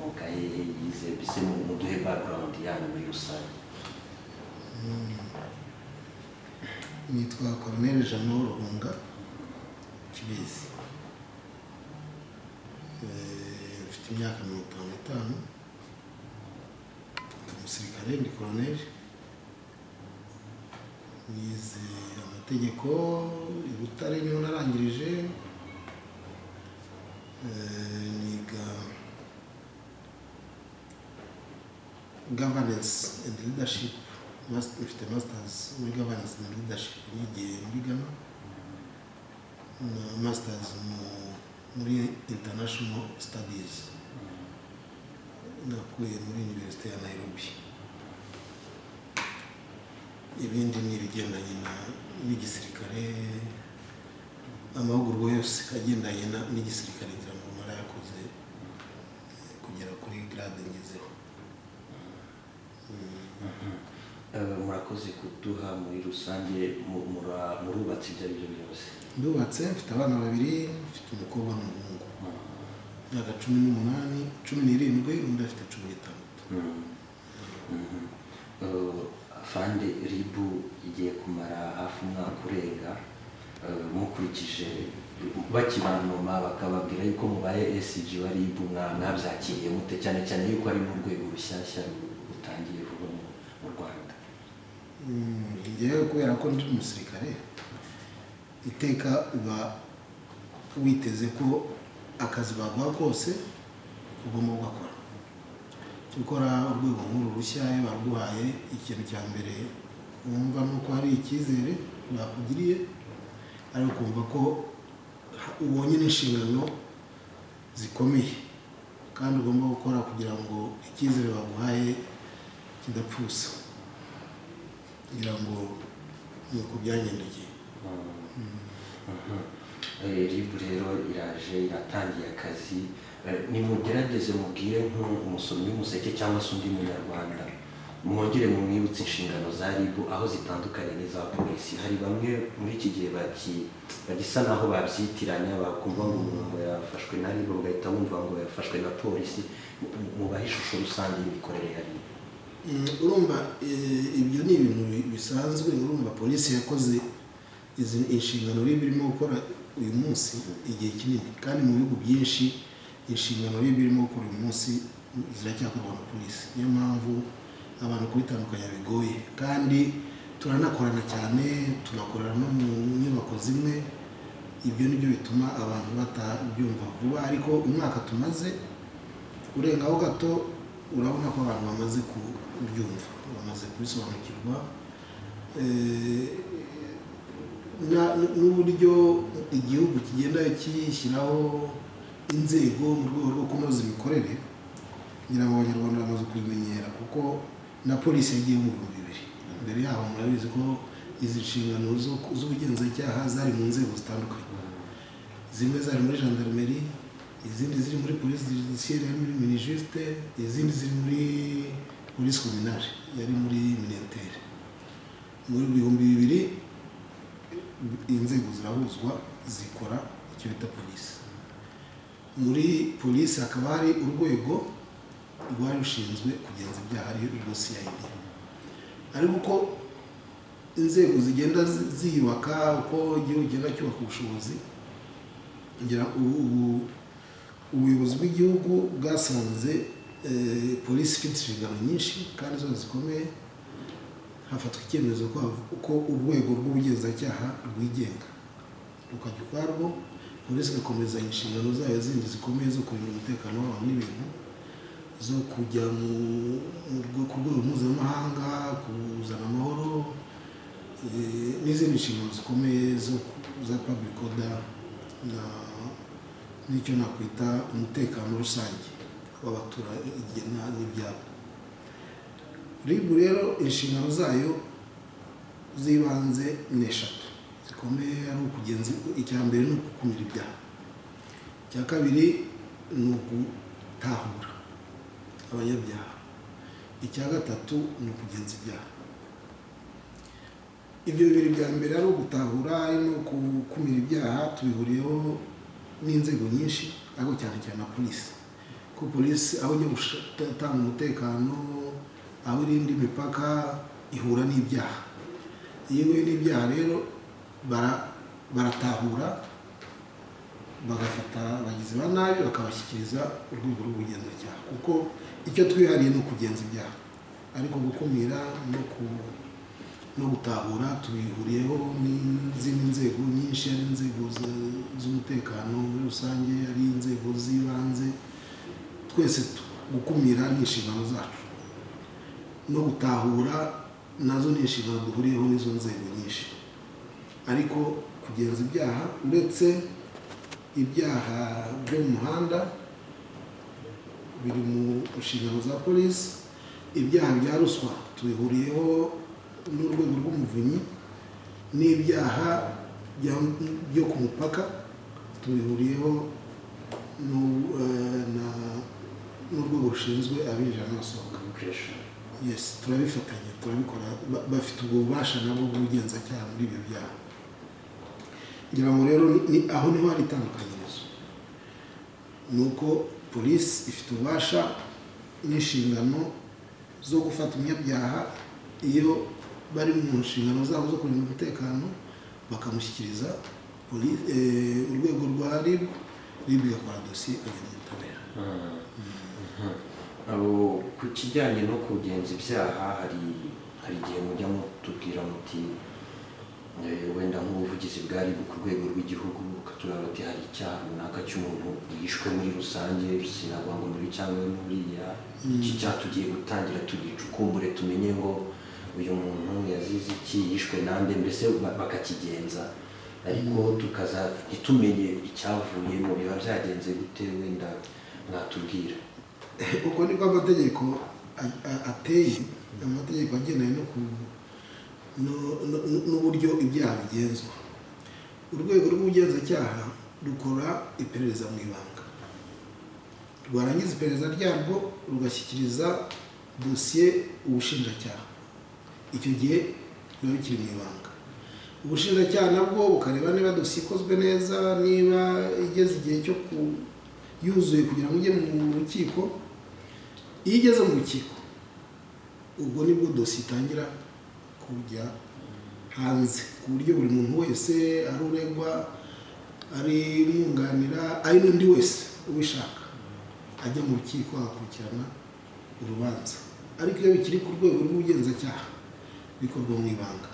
Akomoka hehe? Yize mbese? Muduhe background yanyu muri rusange. Nitwa Colonel Jeannot Ruhunga Kibizi. Mfite imyaka 55, ndi umusirikare, ndi colonel. Nize amategeko i Butare, niho narangirije. Niga governance and leadership. Mfite masters muri governance and leadership nigiye muri Ghana, na masters muri international studies nakuye muri University ya Nairobi. Ibindi ni ibigendanye n'igisirikare, amahugurwa yose agendanye n'igisirikare ngira ngo narayakoze kugera kuri grade ngezeho. Murakoze kuduha muri rusange. Murubatse ibyo ari byo byose? Ndubatse, mfite abana babiri, mfite umukobwa n'umuhungu, imyaka 18, 17, undi afite 16. Afande, RIB igiye kumara hafi umwaka urenga. Mukurikije bakibanoma bakababwira yuko mubaye SG wa RIB, mwabyakiriye mute, cyane cyane yuko ari n'urwego rushyashya rutangiye vuba mu Rwanda? Njyewe kubera ko ndi umusirikare, iteka uba witeze ko akazi baguha kose ugomba kugakora. Gukora urwego nk'uru rushya, iyo baruguhaye, ikintu cya mbere wumva ni uko hari icyizere bakugiriye, ariko ukumva ko ubonye n'inshingano zikomeye kandi ugomba gukora kugira ngo icyizere baguhaye kidapfusa. Kugira ngo ni uko byangendekeye. RIB rero iraje, iratangiye akazi. Nimugerageze mubwire nk'umusomyi w'Umuseke cyangwa se undi munyarwanda, mwongere mumwibutse inshingano za RIB, aho zitandukanye n'iza polisi. Hari bamwe muri iki gihe bagisa naho babyitiranya, bakumva ngo umuntu ngo yafashwe na RIB, bagahita bumva ngo yafashwe na polisi. Mubahe ishusho rusange y'imikorere ya RIB. Urumva ibyo ni ibintu bisanzwe. Urumva polisi yakoze izi inshingano RIB irimo gukora uyu munsi igihe kinini, kandi mu bihugu byinshi inshingano RIB irimo gukora uyu munsi ziracyakorwa na polisi. Niyo mpamvu abantu kubitandukanya bigoye, kandi turanakorana cyane, tunakorana no mu nyubako zimwe. Ibyo nibyo bituma abantu batabyumva vuba, ariko umwaka tumaze urengaho gato, urabona ko abantu bamaze kubyumva, bamaze kubisobanukirwa. N'uburyo igihugu kigenda kishyiraho inzego mu rwego rwo kunoza imikorere, kugira ngo Abanyarwanda bamaze kubimenyera, kuko na polisi yagiye mu 2000. Mbere yaho murabizi ko izi nshingano z'ubugenzacyaha zari mu nzego zitandukanye: zimwe zari muri gendarmerie, izindi ziri muri police judiciaire yari muri Minijust, izindi ziri muri police communale yari muri Mininter. Muri 2000 inzego zirahuzwa, zikora icyo bita polisi. Muri polisi hakaba hari urwego rwari rushinzwe kugenza ibyaha, ari rwo CID. Ariko uko inzego zigenda ziyubaka, uko igihugu kigenda cyubaka ubushobozi, ngira ubu ubuyobozi bw'igihugu bwasanze polisi ifite inshingano nyinshi kandi zose zikomeye, hafatwa icyemezo ko urwego rw'ubugenzacyaha rwigenga, rukajya ukwarwo, polisi igakomeza inshingano zayo zindi zikomeye zo kurinda umutekano w'abantu n'ibintu, zo kujya ku rwego mpuzamahanga kuzana amahoro, n'izindi nshingano zikomeye za public order n'icyo nakwita umutekano rusange w'abaturage n'ibyabo. RIB rero inshingano zayo z'ibanze ni eshatu zikomeye, ari ukugenza. Icya mbere ni ugukumira ibyaha, icya kabiri ni ugutahura abanyabyaha, icya gatatu ni ukugenza ibyaha. Ibyo bibiri bya mbere, ari ugutahura, ari no gukumira ibyaha, tubihuriyeho n'inzego nyinshi, ariko cyane cyane na polisi. Ko polisi aho ijya gutanga umutekano, aho irinda imipaka, ihura n'ibyaha. Iyo ihuye n'ibyaha rero, baratahura, bagafata abagizi ba nabi, bakabashyikiriza urwego rw'ubugenzacyaha, kuko icyo twihariye ni ukugenza ibyaha. Ariko gukumira no gutahura tubihuriyeho n'izindi nzego nyinshi, ari inzego z'umutekano muri rusange, ari inzego z'ibanze. Twese gukumira ni inshingano zacu, no gutahura nazo ni inshingano duhuriyeho n'izo nzego nyinshi. Ariko kugenza ibyaha, uretse ibyaha byo mu muhanda biri mu nshingano za polisi, ibyaha bya ruswa tubihuriyeho n'urwego rw'umuvunyi, n'ibyaha byo ku mupaka tubihuriyeho n'urwego rushinzwe abinjira n'abasohoka. Immigration. Yes, turabifatanya, turabikora. Bafite ubwo bubasha nabwo bw'ubugenzacyaha muri ibyo byaha. Ngira ngo rero aho niho hari itandukanyirizo, ni uko polisi ifite ububasha n'inshingano zo gufata umunyabyaha iyo bari mu nshingano zabo zo kurinda umutekano, bakamushyikiriza urwego rwa RIB, RIB igakora dosiye, ikajya mu butabera. Abo ku kijyanye no kugenza ibyaha, hari igihe mujya mutubwira muti wenda nk'ubuvugizi bwa RIB ku rwego rw'igihugu, ukatubwira bati hari icyaha runaka cy'umuntu yishwe muri rusange, sinavuga ngo ni cyangwa n'uriya, iki cyaha tugiye gutangira tugicukumbure, tumenye ngo uyu muntu yazize iki, yishwe nande, mbese bakakigenza, ariko tukaza ntitumenye icyavuyemo. Biba byagenze gute? Wenda mwatubwira. Uko niko amategeko ateye, amategeko agendanye no ku n'uburyo ibyaha bigenzwa. Urwego rw'ubugenzacyaha rukora iperereza mu ibanga, rwarangiza iperereza ryarwo rugashyikiriza dosiye ubushinjacyaha. Icyo gihe biba bikiri mu ibanga. Ubushinjacyaha nabwo bukareba niba dosiye ikozwe neza, niba igeze igihe cyo ku yuzuye kugira ngo ujye mu rukiko. Iyo igeze mu rukiko, ubwo nibwo dosiye itangira kujya hanze, ku buryo buri muntu wese, ari uregwa, ari umwunganira, ari n'undi wese ubishaka, ajya mu rukiko agakurikirana urubanza. Ariko iyo bikiri ku rwego rw'ubugenzacyaha, bikorwa mu ibanga.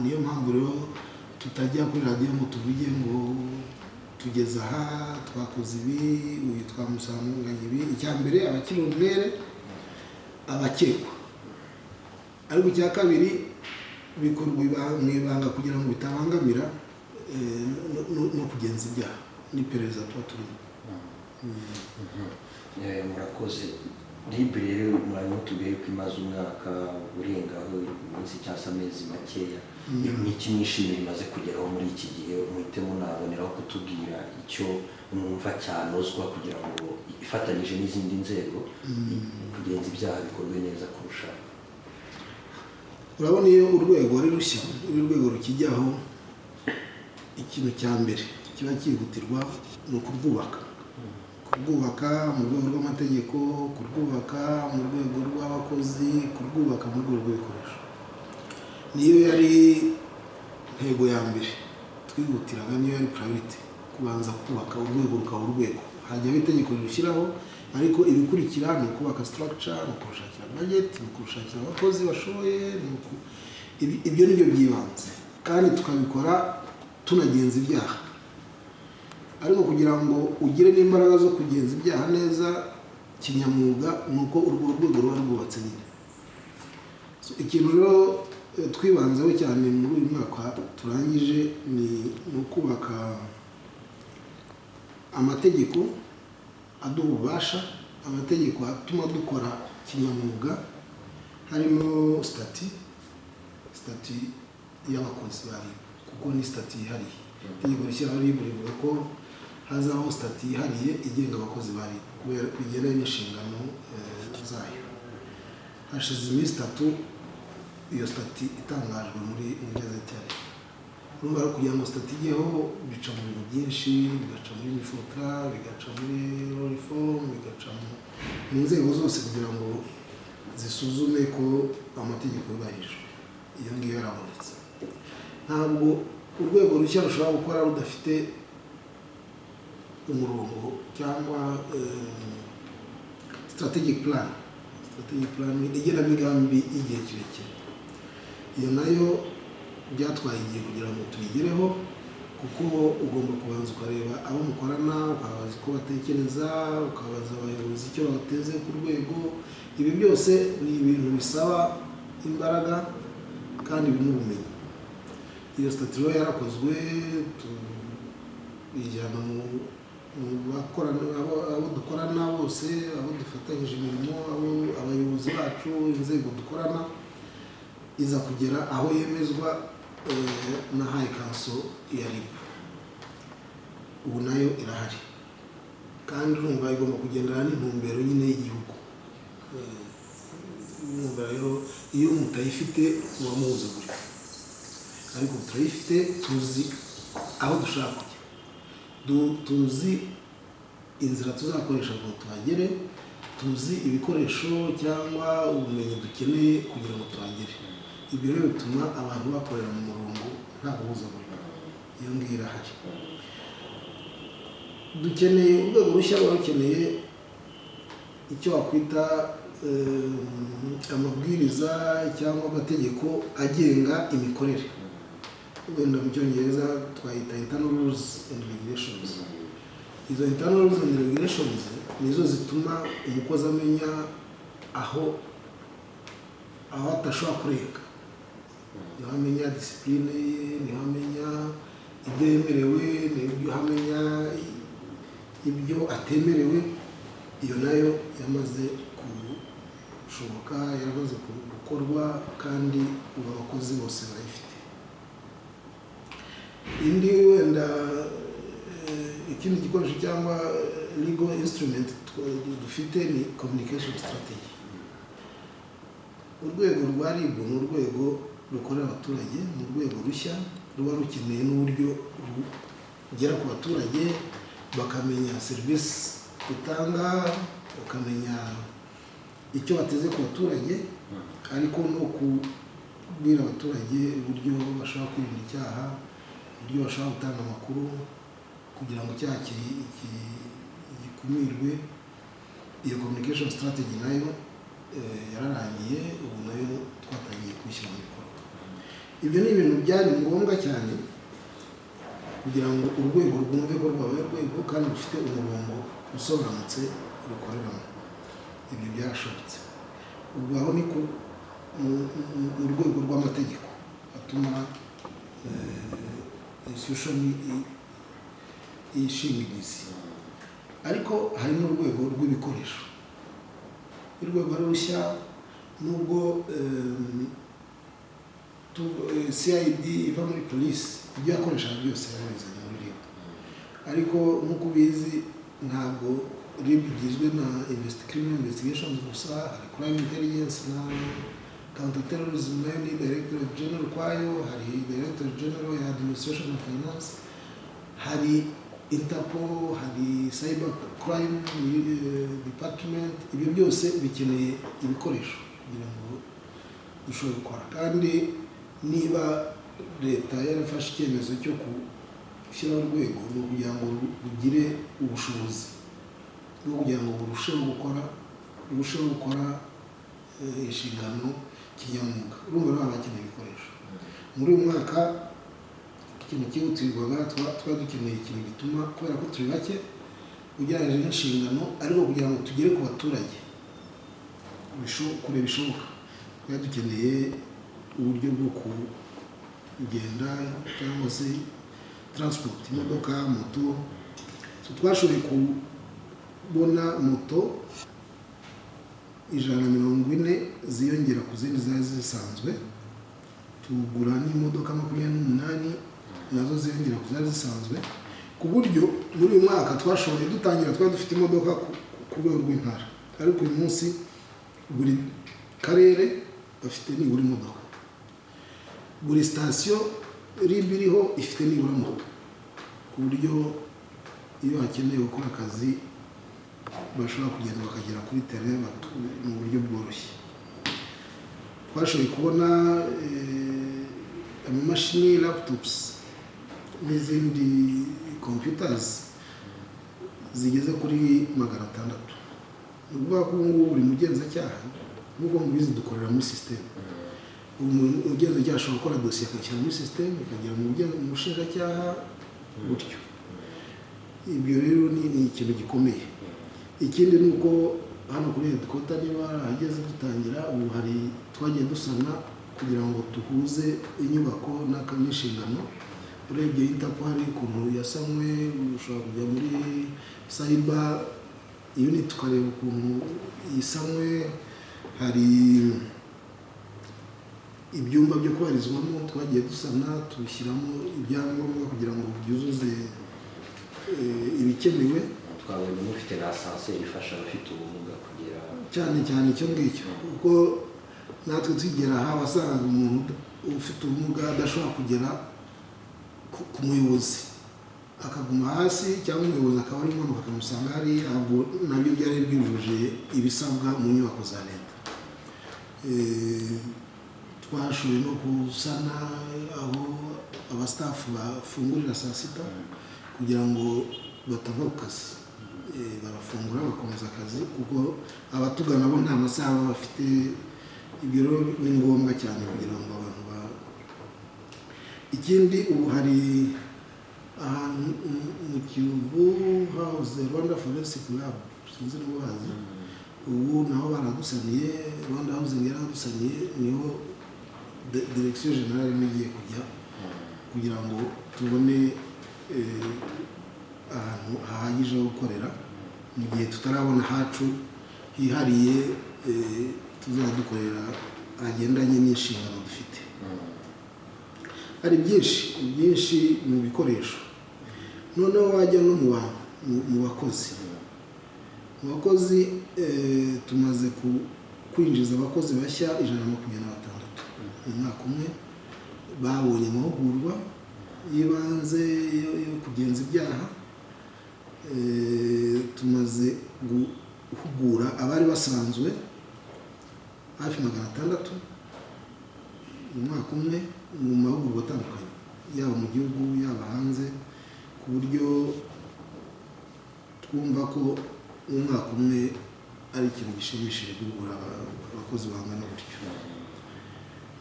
Niyo mpamvu rero tutajya kuri radiyo ngo tuvuge ngo tugeze aha, twakoze ibi, uyu twamusanganye ibi. Icya mbere, abakiri umwere, abakekwa. Ariko icya kabiri, bikorwa mu ibanga kugira ngo bitabangamira no kugenza ibyaha n'iperereza tuba turimo. Murakoze. RIB rero mwari mutubwiye ko imaze umwaka urengaho iminsi cyangwa se amezi makeya. Ni iki mwishimira imaze kugeraho muri iki gihe? Muhite munaboneraho kutubwira icyo mwumva cyanozwa kugira ngo ifatanyije n'izindi nzego kugenza ibyaha bikorwe neza kurushaho. Urabona, iyo urwego ari rushya, iyo urwego rukijyaho, ikintu cya mbere kiba cyihutirwa ni ukurwubaka, kurwubaka mu rwego rw'amategeko, kurwubaka mu rwego rw'abakozi, kurwubaka mu rwego rw'ibikoresho. Niyo yari intego ya mbere twihutiraga, niyo yari priority, kubanza kubaka urwego rukaba urwego, hajyaho itegeko rirushyiraho. Ariko ibikurikira ni ukubaka structure, ni ukurushakira budget, ni ukurushakira abakozi bashoboye, ibyo ni byo by'ibanze, kandi tukabikora tunagenza ibyaha. Ariko kugira ngo ugire n'imbaraga zo kugenza ibyaha neza kinyamwuga, ni uko urwo rwego ruba rwubatse nyine. So, ikintu rero twibanzeho cyane muri uyu mwaka turangije ni ukubaka amategeko aduha ububasha, amategeko atuma dukora kinyamwuga, harimo statut y'abakozi ba RIB, kuko ni statut yihariye. Itegeko rishyiraho RIB rivuga ko hazabaho statut yihariye igenga abakozi ba RIB kubera bigendanye n'inshingano zayo. Hashize iminsi 3 iyo statut itangajwe mu igazeti ya leta. Urumva rero, kugira ngo statut ijyeho bica mu bintu byinshi, bigaca muri MIFOTRA, bigaca muri law reform, bigaca Mu nzego zose kugira ngo zisuzume ko amategeko yubahirijwe. Iyo ngiyo yarabonetse. Ntabwo urwego rushya rushobora gukora rudafite umurongo cyangwa strategic plan, igenamigambi y'igihe kirekire. Iyo nayo byatwaye igihe kugira ngo tuyigereho, kuko ugomba kubanza ukareba abo mukorana, ukabaza uko batekereza, ukabaza abayobozi icyo bateze ku rwego. Ibi byose ni ibintu bisaba imbaraga kandi n'ubumenyi. Iyo strategy rero yarakozwe, tuyijyana mu bakorana, abo dukorana bose, abo dufatanyije imirimo, abo abayobozi bacu, inzego dukorana, iza kugera aho yemezwa na High Council ya RIB. Ubu nayo irahari, kandi urumva igomba kugendana n'intumbero nyine y'igihugu. Urumva rero, iyo mutayifite muba muhuzagurika, ariko ubu turayifite, tuzi aho dushaka kujya, tuzi inzira tuzakoresha ngo tuhagere, tuzi ibikoresho cyangwa ubumenyi dukeneye kugira ngo tuhagere. Ibyo rero bituma abantu bakorera mu murongo, nta guhuzagurika. Iyo ngiyo irahari. Dukeneye urwego rushya ruba rukeneye icyo wakwita amabwiriza cyangwa amategeko agenga imikorere. Wenda mu Cyongereza twayita internal rules and regulations. Izo internal rules and regulations nizo zituma umukozi amenya aho atashobora kurenga, niho amenya discipline ye, niho amenya ibyo yemerewe, niho amenya ibyo atemerewe. Iyo nayo yamaze gushoboka, yaramaze gukorwa, kandi ubu abakozi bose barayifite. Indi wenda ikindi gikoresho cyangwa legal instrument dufite ni communication strategy. Urwego rwa RIB ni urwego rukorera abaturage, ni urwego rushya ruba rukeneye n'uburyo rugera ku baturage, bakamenya serivisi rutanga, bakamenya icyo bateze ku baturage, ariko no kubwira abaturage uburyo bashobora kwirinda icyaha, uburyo bashobora gutanga amakuru kugira ngo icyaha gikumirwe. Iyo communication strategy nayo yararangiye, ubu nayo twatangiye kuyishyira mu bikorwa. Ibyo ni ibintu byari ngombwa cyane kugira ngo urwego rwumve ko rwabaye urwego kandi rufite umurongo usobanutse rukoreramo. Ibyo byarashobotse. Ubwo aho ni mu rwego rw'amategeko atuma institution ishinga imizi. Ariko hari n'urwego rw'ibikoresho. Urwego ari rushya, nubwo CID iva muri polisi, ibyo yakoreshaga byose yarabizanye muri RIB, ariko nk'uko ubizi, ntabwo RIB igizwe na criminal investigations gusa. Hari crime intelligence na counter terrorism, nayo ni director general kwayo, hari director general ya administration and finance, hari Interpol, hari cyber crime department. Ibyo byose bikeneye ibikoresho kugira ngo dushobore gukora. Kandi niba leta yarafashe icyemezo cyo gushyiraho urwego, ni ukugira ngo rugire ubushobozi bwo kugira ngo burusheho gukora inshingano kinyamwuga. Urumva rero haba hakeneye ibikoresho. Muri uyu mwaka ikintu cyihutirwaga, twari dukeneye ikintu gituma, kubera ko turi bake ugereranyije n'inshingano, ariko kugira ngo tugere ku baturage kure bishoboka, twari dukeneye uburyo bwo kugenda cyangwa se transport, imodoka, moto. So, twashoboye kubona moto 140 ziyongera ku zindi zari zisanzwe, tugura n'imodoka 28 nazo ziyongera ku zari zisanzwe, ku buryo muri uyu mwaka twashoboye, dutangira twari dufite imodoka ku rwego rw'intara, ariko uyu munsi buri karere gafite nibura imodoka, buri sitasiyo RIB iriho ifite nibura moto, ku buryo iyo hakenewe gukora akazi bashobora kugenda bakagera kuri terrain mu buryo bworoshye. Twashoboye kubona amamashini, laptops n'izindi computers zigeze kuri 600. Ni ukuvuga ko ubu ngubu buri mugenzacyaha, nk'uko mubizi dukorera muri système, ubu umugenzacyaha ashobora gukora dosiye akayishyira muri système, ikagera mu bushinjacyaha gutyo. Ibyo rero ni ikintu gikomeye. Ikindi ni uko hano kuri headquarter, niba warahageze dutangira, ubu hari twagiye dusana kugira ngo duhuze inyubako n'inshingano. Urebye Interpol hari ukuntu yasanywe, ushobora kujya muri cyber unit ukareba ukuntu isanywe. Hari ibyumba byo kubarizwamo twagiye dusana, tubishyiramo ibyangombwa kugira ngo byuzuze ibikenewe. Twabonye mufite na ascenseur ifasha abafite ubumuga kugera. Cyane cyane icyo ngicyo, kuko natwe tugera aha wasangaga umuntu ufite ubumuga adashobora kugera ku muyobozi, akaguma hasi, cyangwa umuyobozi akaba ari umanuka akamusanga hariya. Ntabwo nabyo byari byujuje ibisabwa mu nyubako za leta. Twashoboye no gusana aho aba staff bafungurira saa sita kugira ngo batava ku kazi. Barafungura bakomeza akazi, kuko abatugana bo nta masaha baba bafite. Ibyo rero ni ngombwa cyane kugira ngo abantu ba ikindi, ubu hari ahantu mu Kiyovu hahoze Rwanda Forensic Lab, sinzi niba uhazi, ubu naho baradusaniye, Rwanda Housing yaradusaniye, niho direction générale imwe igiye kujya kugira ngo tubone ahantu hahagije ho gukorera mu gihe tutarabona hacu hihariye tuzajya dukorera hagendanye n'inshingano dufite. Hari byinshi byinshi mu bikoresho. Noneho wajya no mu bantu, mu bakozi, tumaze kwinjiza abakozi bashya 126 mu mwaka umwe, babonye amahugurwa y'ibanze yo kugenza ibyaha. Tumaze guhugura abari basanzwe hafi 600 mu mwaka umwe mu mahugurwa atandukanye, yaba mu gihugu, yaba hanze, ku buryo twumva ko mu mwaka umwe ari ikintu gishimishije guhugura abakozi bangana gutyo.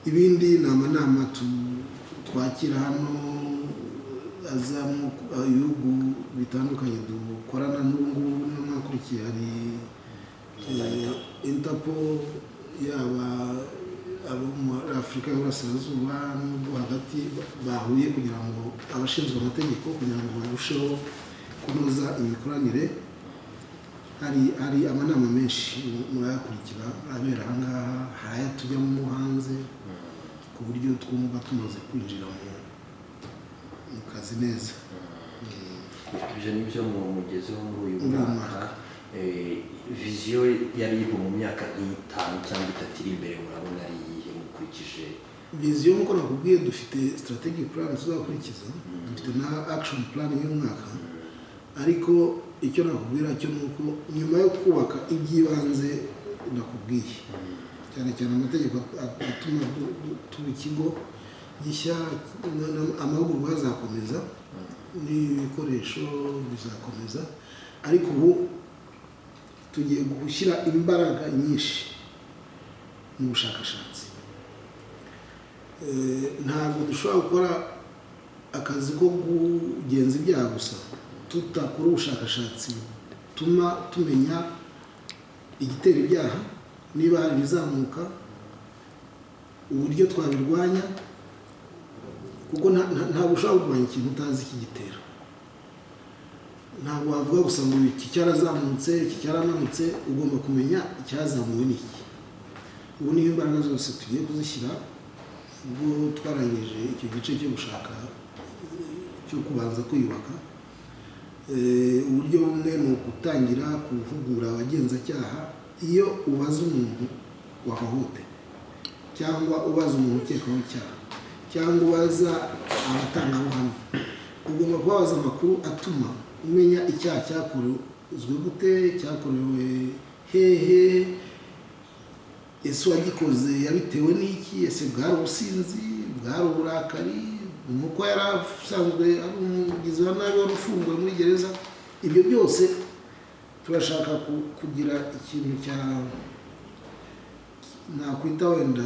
Ibindi ni amanama twakira hano azamo ibihugu bitandukanye dukorana. N'ubu ngubu n'umwakurikiye hari Interpol, yaba abo muri Afurika y'Uburasirazuba n'ubwo hagati, bahuye kugira ngo abashinzwe amategeko, kugira ngo barusheho kunoza imikoranire. Hari amanama menshi murayakurikira abera aha ngaha, hari ayo tujyamo hanze, ku buryo twumva tumaze kwinjira mu kazi neza. Ibyo ni byo mugezeho muri uyu Muri uyu mwaka. mwaka. Vision ya RIB mu myaka nk'itanu cyangwa itatu iri imbere, murabona ari iyihe mukurikije? Vision, nk'uko nakubwiye, dufite strategic plan tuzakurikiza, dufite na action plan y'umwaka. Ariko icyo nakubwira cyo ni uko nyuma yo kubaka iby'ibanze nakubwiye, cyane cyane amategeko atuma tuba ikigo gishya, amahugurwa azakomeza n'ibikoresho bizakomeza, ariko ubu tugiye gushyira imbaraga nyinshi mu bushakashatsi. Ntabwo dushobora gukora akazi ko kugenza ibyaha gusa tutakora ubushakashatsi butuma tumenya igitera ibyaha, niba hari ibizamuka, uburyo twabirwanya, kuko ntabwo ushobora kurwanya ikintu utazi ikigitera. Ntabwo wavuga gusa ngo iki cyarazamutse, iki cyaramanutse. Ugomba kumenya icyazamuwe ni iki. Ubu niho imbaraga zose tugiye kuzishyira, ubwo twarangije icyo gice cyo gushaka, cyo kubanza kwiyubaka. Uburyo bumwe ni ugutangira guhugura abagenzacyaha. Iyo ubaza umuntu wahohotewe, cyangwa ubaza umuntu ukekwaho icyaha, cyangwa ubaza abatangabuhamya, ugomba kubabaza amakuru atuma umenya icyaha cyakorewe. Cyakozwe gute? Cyakorewe hehe? Ese uwagikoze yabitewe n'iki? Ese bwari ubusinzi, bwari uburakari, nuko yari asanzwe ari umugizi wa nabi wari ufunguwe muri gereza? Ibyo byose turashaka kugira ikintu cya nakwita wenda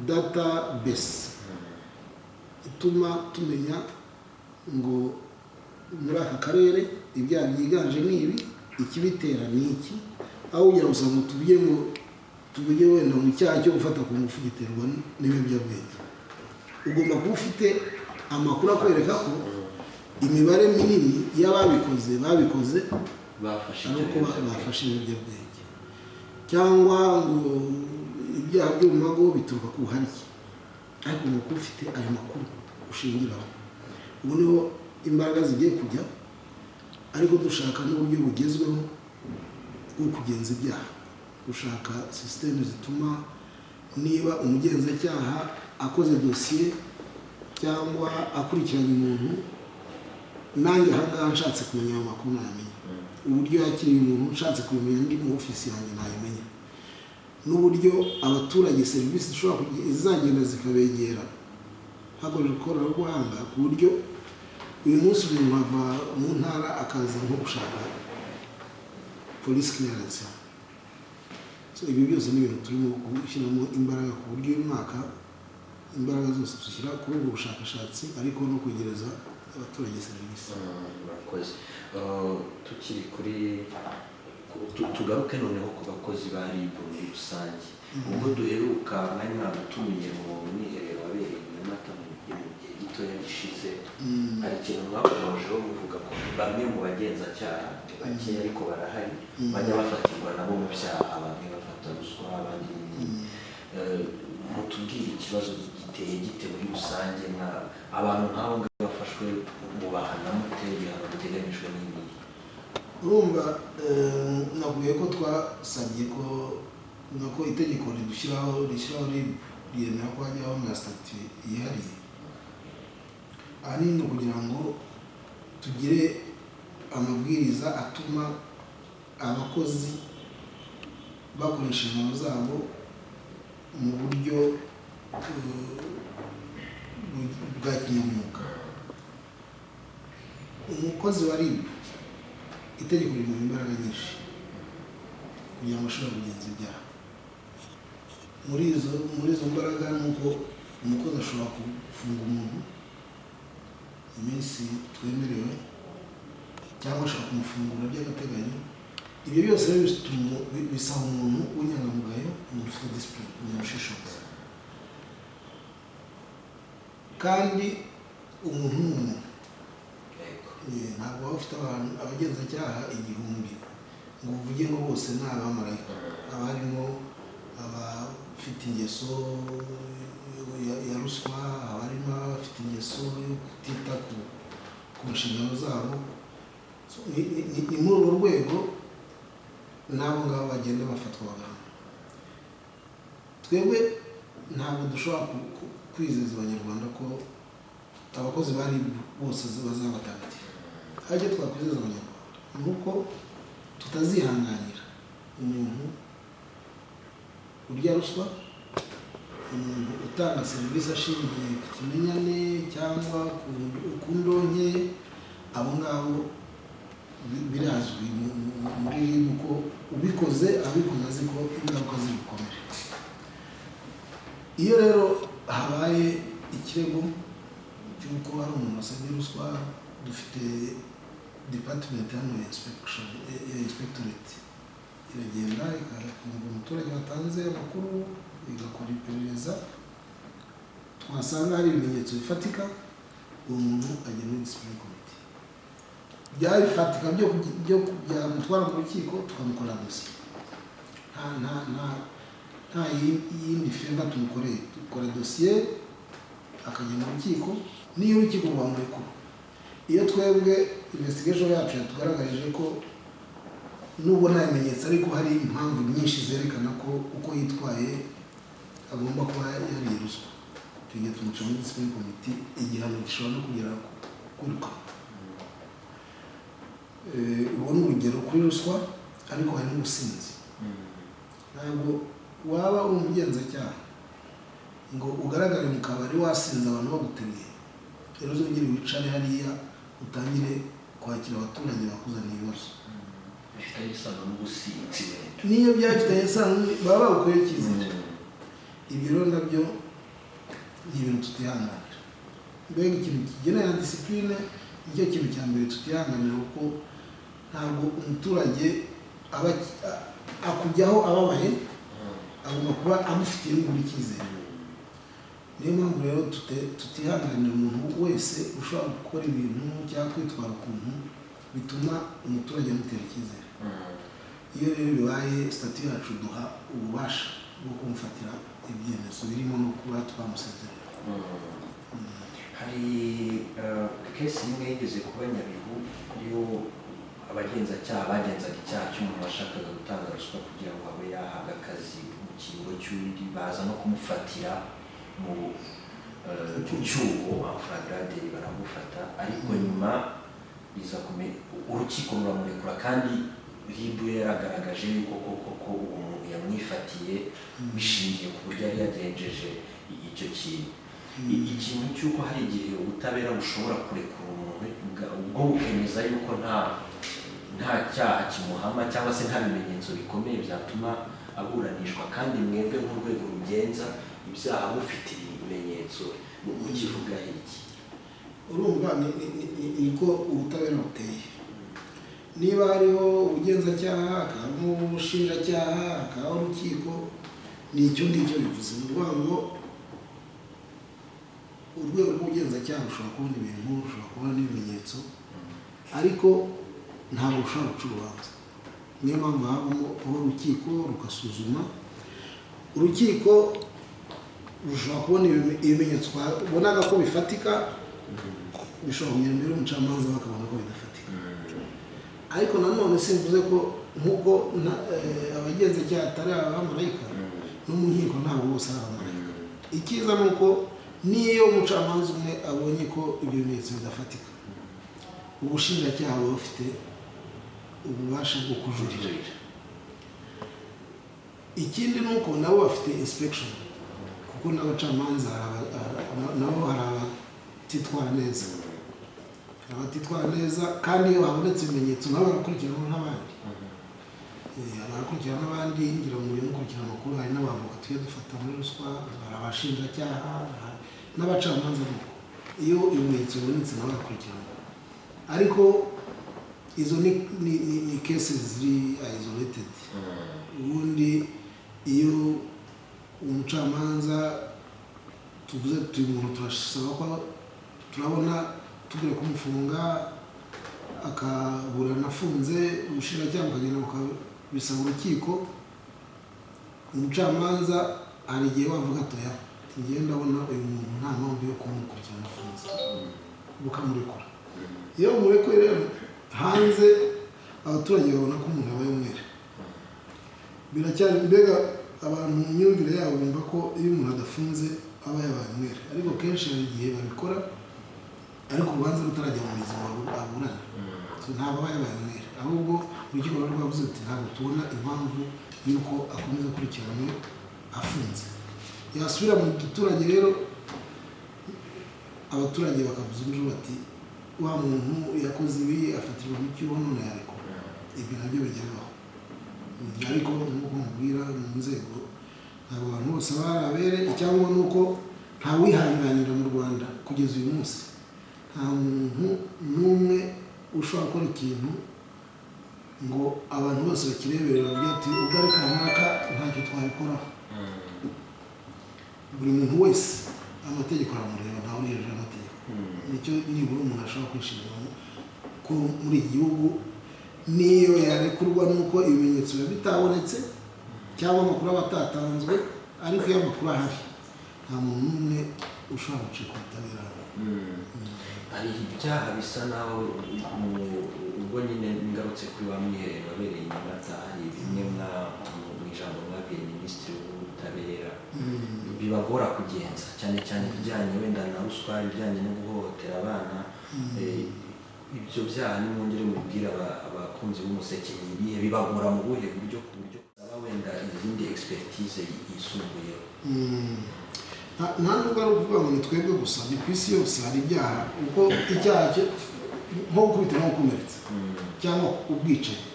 data base ituma tumenya ngo muri aka karere ibyaha byiganje ni ibi, ikibitera ni iki, aho kugira gusa ngo tuvuge wenda mu cyaha cyo gufata ku ngufu giterwa n'ibiyobyabwenge. Ugomba kuba ufite amakuru akwereka ko imibare minini y'ababikoze babikoze bafashe ari ibyo uko biyobyabwenge. Bafashe ibiyobyabwenge, cyangwa ngo ibyaha byo mu mago bituruka ku buharike, ariko ugomba kuba ufite ayo makuru ushingiraho. Ubu niho imbaraga zigiye kujya, ariko dushaka n'uburyo bugezweho bwo kugenza ibyaha, gushaka sisiteme zituma niba umugenzacyaha akoze dosiye cyangwa akurikiranye umuntu, nanjye ahangaha nshatse kumenya ayo makuru nayamenya. Uburyo yakiriye umuntu, nshatse kubimenya ndi mu ofisi yanjye nayimenya, n'uburyo abaturage serivisi zishobora zizagenda zikabegera hakoreshejwe ikoranabuhanga, ku buryo uyu munsi umuntu ava mu ntara akaza nko gushaka police clearance. So ibi byose ni ibintu turimo gushyiramo imbaraga, ku buryo uyu mwaka imbaraga zose dushyira kuri ubwo bushakashatsi, ariko no kwegereza abaturage serivisi. Murakoze. Tukiri kuri tugaruke noneho ku bakozi ba RIB muri rusange. Ubwo duheruka mwari mwadutumiye mu mwiherero wabereye i Nyamata mu gihe gitoya gishize, hari ikintu mwakomojeho muvuga ko bamwe mu bagenzacyaha, ni bakeya ariko barahari, bajya bafatirwa nabo mu byaha, bamwe bafata ruswa, abandi n'ibindi. Mutubwire ikibazo giteye gite muri rusange? Nka abantu nk'abo ngabo bafashwe, mubahana mute? Ibihano biteganyijwe n'ibihe? Urumva, nakubwiye ko twasabye ko nako itegeko ridushyiraho, rishyiraho RIB, ryemera ko hajyaho na statut yihariye, ahanini ni ukugira ngo tugire amabwiriza atuma abakozi bakoresha inshingano zabo mu buryo bwa kinyamwuga. Umukozi wa RIB, itegeko rimuha imbaraga nyinshi kugira ngo ashobore kugenza ibyaha. Muri izo mbaraga ni uko umukozi ashobora gufunga umuntu iminsi twemerewe, cyangwa ashobora kumufungura by'agateganyo. Ibyo byose rero bisaba umuntu w'inyangamugayo, umuntu ufite discipline, umuntu ushishoza. Kandi umuntu ni umuntu. Ntabwo waba ufite abantu, abagenzacyaha 1000, ngo uvuge ngo bose ni abamarayika. Haba harimo abafite ingeso ya ruswa, haba harimo abafite ingeso yo kutita ku nshingano zabo. So, ni muri urwo rwego n'abo ngabo bagenda bafatwa bagahanwa. Twebwe ntabwo dushobora kwizeza Abanyarwanda ko abakozi ba RIB bose bazaba batagatifu. Ariko icyo twakwizeza Abanyarwanda ni uko tutazihanganira umuntu urya ruswa, umuntu utanga serivisi ashingiye ku kimenyane cyangwa ku ndonke. Abo ngabo birazwi muri RIB ko ubikoze abikoze azi ko ingaruka ziri bukomere. Iyo rero habaye ikirego cy'uko hari umuntu wasabye ruswa, dufite department hano ya inspection, ya inspectorate, iragenda ikumva umuturage watanze amakuru, igakora iperereza, twasanga hari ibimenyetso bifatika, uwo muntu ajya muri discipline committee. Byaba bifatika byo byamutwara mu rukiko, tukamukorera dosiye. Nta yindi favor tumukoreye, dukora dosiye akajya mu rukiko. N'iyo urukiko rwamurekura, iyo twebwe investigation yacu yatugaragarije ko nubwo nta bimenyetso, ariko hari impamvu nyinshi zerekana ko uko yitwaye agomba kuba yariye ruswa, icyo gihe tumuca muri discipline committee, igihano gishobora no kugera ku kwirukanwa. Urwo ni urugero kuri ruswa, ariko hari n'ubusinzi. Ntabwo waba uri umugenzacyaha ngo ugaragare mu kabari wasinze, abantu baguteruye, rero uzongere wicare hariya utangire kwakira abaturage bakuzaniye ibibazo. Bifitanye isano n'ubusinzi wenda. Niyo byaba bifitanye isano, baba bagukuyeho icyizere. Ibyo rero nabyo ni ibintu tutihanganira. Mbega ikintu kigenera na discipline, nicyo kintu cya mbere tutihanganira, kuko ntabwo umuturage aba akujyaho ababaye, agomba kuba amufitiye n'ubura icyizere. Niyo mpamvu rero tutihanganira umuntu wese ushobora gukora ibintu cyangwa kwitwara ukuntu bituma umuturage amutera icyizere. Iyo rero bibaye, statut yacu duha ububasha bwo kumufatira ibyemezo, birimo no kuba twamusezerera. Hari case imwe yigeze kuba Nyabihu, yo abagenzacyaha bagenzaga icyaha cy'umuntu washakaga gutanga ruswa kugira ngo abe yahabwa akazi mu cyimbo cy'undi, baza no kumufatira mu cyuho, en flagrant délit, baramufata, ariko nyuma biza urukiko ruramurekura, kandi RIB yaragaragaje yuko koko ko uwo muntu yamwifatiye bishingiye ku buryo yari yagenjeje icyo kintu. Ikintu cy'uko hari igihe ubutabera bushobora kurekura umuntu ubwo bukemeza yuko nta cyaha kimuhama cyangwa se nta bimenyetso bikomeye byatuma aburanishwa, kandi mwebwe nk'urwego rugenza ibyaha mufite ibimenyetso, mukivugaho iki? Urumva niko ubutabera buteye. Niba hariho ubugenzacyaha, hakabamo ubushinjacyaha, hakabaho urukiko, ni icyo ngicyo bivuze. Ni ukuvuga ngo urwego rw'ubugenzacyaha rushobora kubona ibintu, rushobora kubona n'ibimenyetso, ariko ntabwo rushobora guca urubanza. Niyo mpamvu habamo aho urukiko rugasuzuma. Urukiko rushobora kubona ibimenyetso twabonaga ko bifatika, bishobora kugera imbere y'umucamanza bakabona ko bidafatika. Ariko nanone simvuze ko nk'uko abagenzacyaha atari abamarayika, no mu nkiko ntabwo bose ari abamarayika. Icyiza ni uko niyo umucamanza umwe abonye ko ibyo bimenyetso bidafatika, ubushinjacyaha buba bufite ububasha bwo kujurira. Ikindi ni uko nabo bafite inspection, kuko n'abacamanza nabo hari abatitwara neza, hari abatitwara neza, kandi iyo habonetse ibimenyetso nabo barakurikiranwa nk'abandi. Barakurikirana n'abandi. Ngira ngo mujye mukurikira amakuru, hari n'abavoka tujya dufata muri ruswa, hari abashinjacyaha, n'abacamanza nuko iyo ibimenyetso bibonetse nabo barakurikiranwa. Ariko izo ni cases ziri isolated. Ubundi iyo umucamanza tuvuze tuti uyu muntu turasaba ko turabona tugire kumufunga, akaburana afunze, ubushinjacyaha bukagenda bukabisaba urukiko, umucamanza hari igihe wavuga atoya, ngewe ndabona uyu muntu nta mpamvu yo kumukurikirana afunze, bukamurekura. Iyo bamurekuye rero, hanze abaturage babona ko umuntu yabaye umwere. Biracyari mbega abantu mu myumvire yabo bumva ko iyo umuntu adafunze aba yabaye umwere, ariko kenshi hari igihe babikora ariko urubanza rutarajya mu mizi ngo aburane. So, ntabwo aba yabaye umwere, ahubwo urukiko ruba rwavuze ruti ntabwo tubona impamvu y'uko akomeza akurikiranwe afunze. Yasubira mu giturage rero, abaturage bakavuza induru bati wa muntu yakoze ibi, afatirwa mu cyuho, none yarekura. Ibyo nabyo bijya bibaho. Ariko nk'uko mubwira, mu nzego ntabwo abantu bose baba ari abere. Icyangombwa ni uko ntawihanganira mu Rwanda kugeza uyu munsi, nta muntu n'umwe ushobora gukora ikintu ngo abantu bose bakirebere bavuge ati ubwo ari kanaka ntacyo twabikoraho. Buri muntu wese amategeko aramureba, ntawe uri hejuru y'amategeko. Nicyo nibura umuntu ashobora kwishimira ko muri iki gihugu niyo yarekurwa nuko ibimenyetso biba bitabonetse cyangwa amakuru aba atatanzwe, ariko iyo amakuru ahari nta muntu n'umwe ushobora gucika ubutabera. Hari ibyaha bisa naho ubwo nyine ngarutse kuri wa mwiherero wabereye i Nyamata, hari bimwe mu ijambo mwabwiye minisitiri w'ubutabera bibagora kugenza, cyane cyane ibijyanye wenda na ruswa, ibijyanye no guhohotera abana. Ibyo byaha nimwongere mubwire abakunzi b'Umuseke, ni ibihe bibagora mu buhe buryo, ku buryo aba wenda izindi expertise yisumbuyeho? Nta nubwo ari ukuvuga ngo ni twebwe gusa, ni ku isi yose. Hari ibyaha, uko icyaha nko gukubita no gukomeretsa cyangwa ubwicanyi,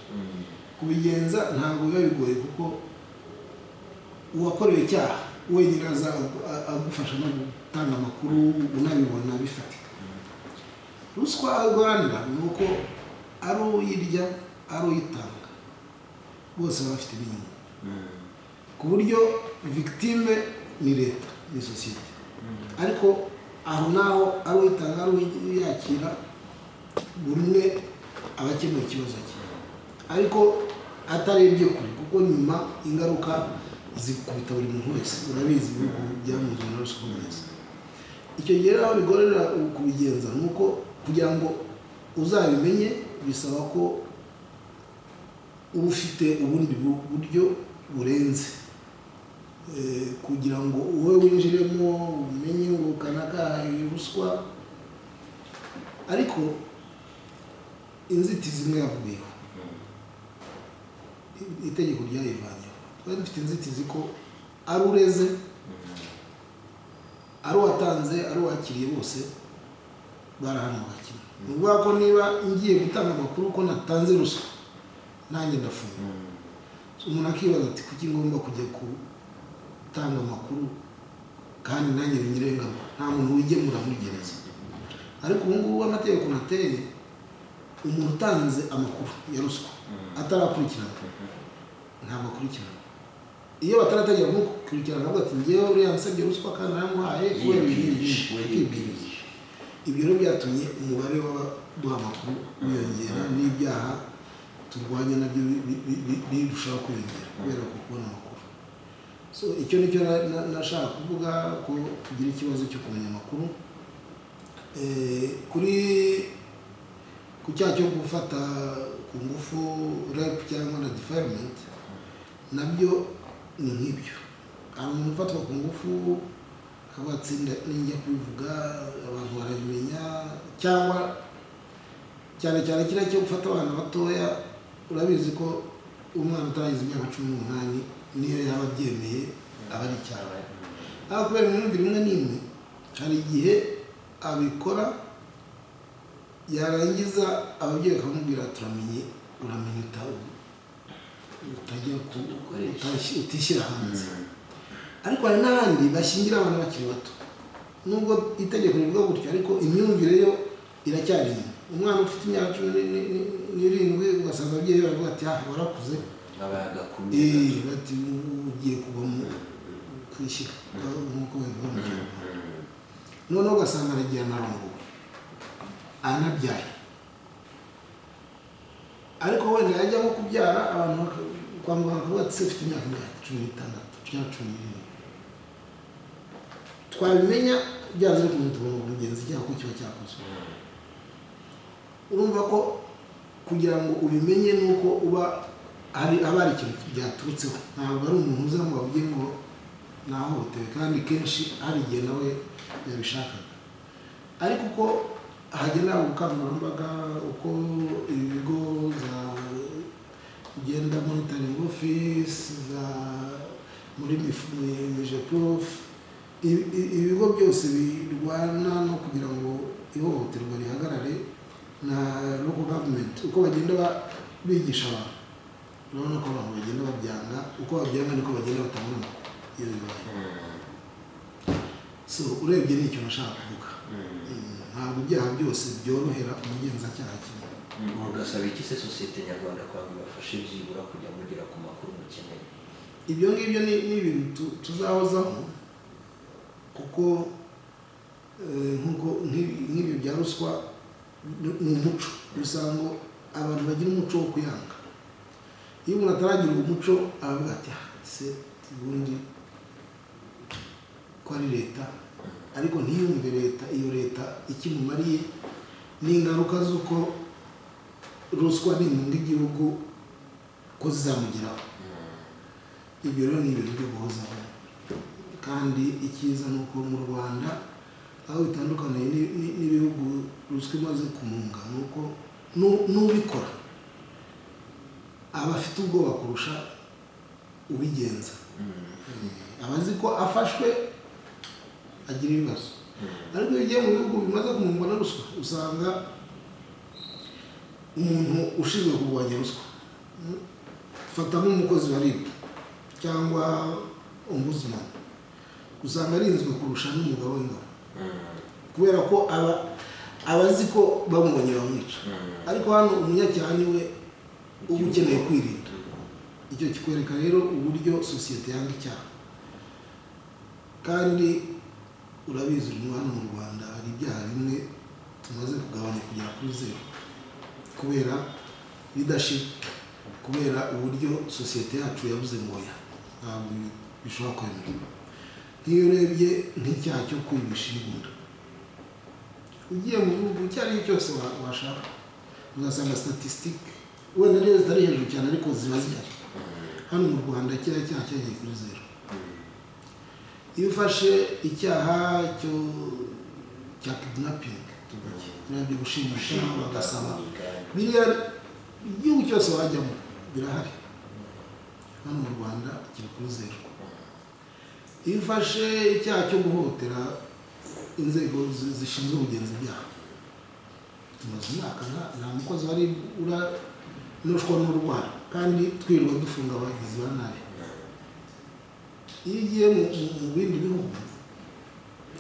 kubigenza ntabwo biba bigoye, kuko uwakorewe icyaha wenyine aza agufasha no gutanga amakuru, unabibona bifatika. Ruswa aho igoranira ni uko ari uyirya, ari uyitanga, bose baba bafite inyungu, ku buryo victime ni leta, ni sosiyete, ariko aho naho ari uyitanga, ari uyakira, buri umwe aba akemuye ikibazo cye, ariko atarebye kure, kuko nyuma ingaruka zikubita buri muntu wese. Urabizi ibihugu byamunzwe na ruswa bimeze. Icyo gihe rero aho bigorera kubigenza ni uko kugira ngo uzabimenye bisaba ko uba ufite ubundi buryo burenze kugira ngo wowe winjiremo umenye ngo kanaka ruswa. Ariko inzitizi imwe yavuyeho, itegeko ryayivanyeho. Twari dufite inzitizi ko ari ureze, ari uwatanze, ari uwakiriye, bose barahanwaga kimwe. Ni ukuvuga ko niba ngiye gutanga amakuru ko natanze ruswa, nanjye ndafunga. Umuntu akibaza ati: "Kuki ngomba kujya gutanga amakuru kandi nanjye bingireho ingaruka?" Nta muntu wigemura muri gereza. Ariko ubu ngubu amategeko nateye, umuntu utanze amakuru ya ruswa atarakurikirana ntabwo akurikirana. Iyo bataratangira kumukurikirana, avuga ati: "Ngewe uriya nsabye ruswa kandi naramuhaye kubera ibi n'ibi." Yibwirije we. Akibwiriza. Ibyo rero byatumye umubare w'abaduha amakuru wiyongera, n'ibyaha turwanya nabyo birushaho kwiyongera kubera ku kubona amakuru. So icyo nicyo nashaka kuvuga, ko tugira ikibazo cyo kumenya amakuru. Kuri ku cyaha cyo gufata ku ngufu, rape cyangwa na defilement, nabyo ni nk'ibyo. Hari umuntu ufatwa ku ngufu akavuga ati: "Ninjya kubivuga abantu barabimenya." Cyangwa cyane cyane kiriya cyo gufata abana batoya, urabizi ko umwana utaragize imyaka 18, niyo yaba abyemeye, aba ari icyaha. Ariko kubera imyumvire imwe n'imwe, hari igihe abikora, yarangiza ababyeyi bakamubwira: "Turamenye, uramenye utajya utishyira hanze." Ariko hari n'abandi bashyingira abana bakiri bato. Nubwo itegeko rivuga gutyo, ariko imyumvire yo iracyari inyuma. Umwana ufite imyaka 17, ugasanga ababyeyi baravuga ati: "Ah, warakuze." Abaye agakumi. Bati: "Ugiye kugwa mu kwishyira," nk'uko babivuga mu Kinyarwanda. Noneho ugasanga aragiye, anarongowe, anabyaye. Ariko wenda yajya nko kubyara, abantu kwa muganga bakavuga ati: "Se ufite imyaka ingahe?" "16 cyangwa 17." Twabimenya byanze bikunze, tugomba kumugenza icyaha ko kiba cyakozwe. Urumva ko kugira ngo ubimenye ni uko uba hari, haba hari ikintu byaturutseho. Ntabwo ari umuntu uza ngo avuge ngo nahohotewe, kandi kenshi hari igihe nawe yabishakaga. Ariko uko hagenda ubukangurambaga, uko ibigo za gender monitoring office, za muri MIGEPROF, ibigo byose birwana no kugira ngo ihohoterwa rihagarare, na local government, uko bagenda bigisha abantu, urabona ko abantu bagenda babyanga. Uko babyanga niko bagenda batanga amakuru iyo bibaye. So urebye ni icyo nashaka kuvuga. Ntabwo ibyaha byose byorohera umugenzacyaha kimwe. Mugasaba iki se sosiyete nyarwanda kugira ngo ibafashe byibura kujya mugera ku makuru mukeneye? Ibyo ngibyo ni ibintu tuzahozaho, kuko nk'uko nk'ibyo bya ruswa ni umuco. Bisaba ngo abantu bagira umuco wo kuyanga. Iyo umuntu ataragira uwo muco, aravuga ati: "Ah, se ubundi ko ari leta?" Ariko ntiyumve leta, iyo leta ikimumariye n'ingaruka z'uko ruswa nimunga igihugu ko zizamugeraho. Ibyo rero ni ibintu byo guhozaho. Kandi icyiza ni uko mu Rwanda Aho bitandukaniye n'ibihugu ruswa imaze kumunga ni uko n'ubikora aba afite ubwoba kurusha ubigenza. Aba azi ko afashwe agira ibibazo. Ariko iyo ugiye mu bihugu bimaze kumungwa na ruswa, usanga umuntu ushinzwe kurwanya ruswa, fata nk'umukozi wa RIB cyangwa ombudsman, usanga arinzwe kurusha n'umugabo w'ingabo, kubera ko aba azi ko bamubonye bamwica. Ariko hano umunyacyaha niwe uba ukeneye kwirinda. Icyo kikwereka rero uburyo sosiyete yanga icyaha. Kandi urabizi, uri hano mu Rwanda, hari ibyaha bimwe tumaze kugabanya kugera kuri zeru kubera leadership, kubera uburyo sosiyete yacu yabuze ngo oya, ntabwo bishobora kwemerwa. Nk'iyo urebye nk'icyaha cyo kwibisha imbunda, ugiye mu gihugu icyo ari cyo cyose washaka, uzasanga statistique wenda niyo zitari hejuru cyane, ariko ziba zihari. Hano mu Rwanda kiriya cyaha cyagiye kuri zeru. Iyo ufashe icyaha cya kidnapping, tuvuge biriya byo gushimisha bagasaba biriya, igihugu cyose wajyamo birahari, hano mu Rwanda kiri kuri zeru. Iyo ufashe icyaha cyo guhohotera inzego zishinzwe ubugenzi ibyaha, tumaze umwaka nta mukozi wari uranoshwa n'urwara, kandi twirirwa dufunga abagizi ba nabi. Iyo ugiye mu bindi bihugu,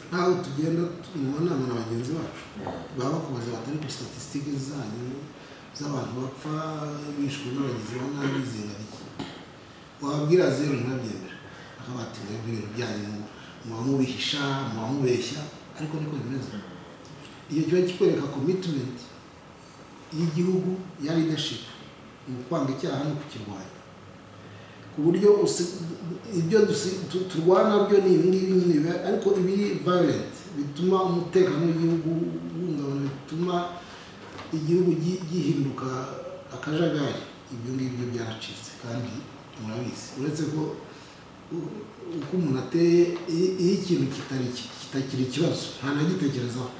nk'aho tugenda mu manama na bagenzi bacu, baba bakubaza batari ku statistique zanyu z'abantu bapfa bishwe n'abagizi ba nabi zingana iki? Wababwira zeru ntibabyemera, bakaba bati: "Mwebwe ibintu byanyu muba mubihisha, muba mubeshya." Ariko niko bimeze. Iyo kiba kikwereka commitment y'igihugu ya leadership mu kwanga icyaha no kukirwanya, ku buryo ibyo turwana byo ni ibi ngibi nyine ariko ibiri violent bituma umutekano w'igihugu uhungabana, bituma igihugu gihinduka akajagari, ibyo ngibyo byaracitse. Kandi murabizi, uretse ko uko umuntu ateye, iyo ikintu kitari kitakiri ikibazo ntanagitekerezaho,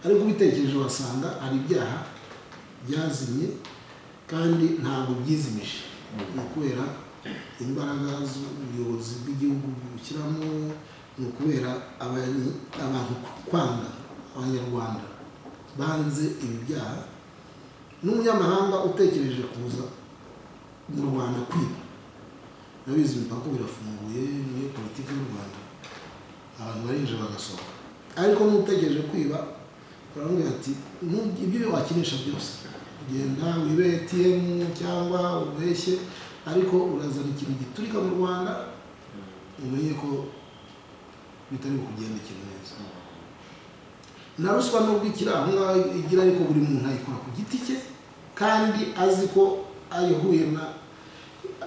ariko ubitekereje wasanga hari ibyaha byazimye, kandi ntabwo byizimije, ni ukubera imbaraga z'ubuyobozi bw'igihugu bushyiramo, ni ukubera abantu kwanga, Abanyarwanda banze ibi byaha. N'umunyamahanga utekereje kuza mu Rwanda kwiba, urabizi imipaka birafunguye, niyo politiki y'u Rwanda, abantu barinjira bagasohoka. Ariko n'utegereje kwiba baramubwira ati: "Ibyo wakinisha byose, genda wibe ATM cyangwa ubeshye, ariko urazana ikintu giturika mu Rwanda, umenye ko bitari bukugendekere neza." Na ruswa nubwo ikiri aho ngaho igira, ariko buri muntu ayikora ku giti cye, kandi azi ko ayihuye na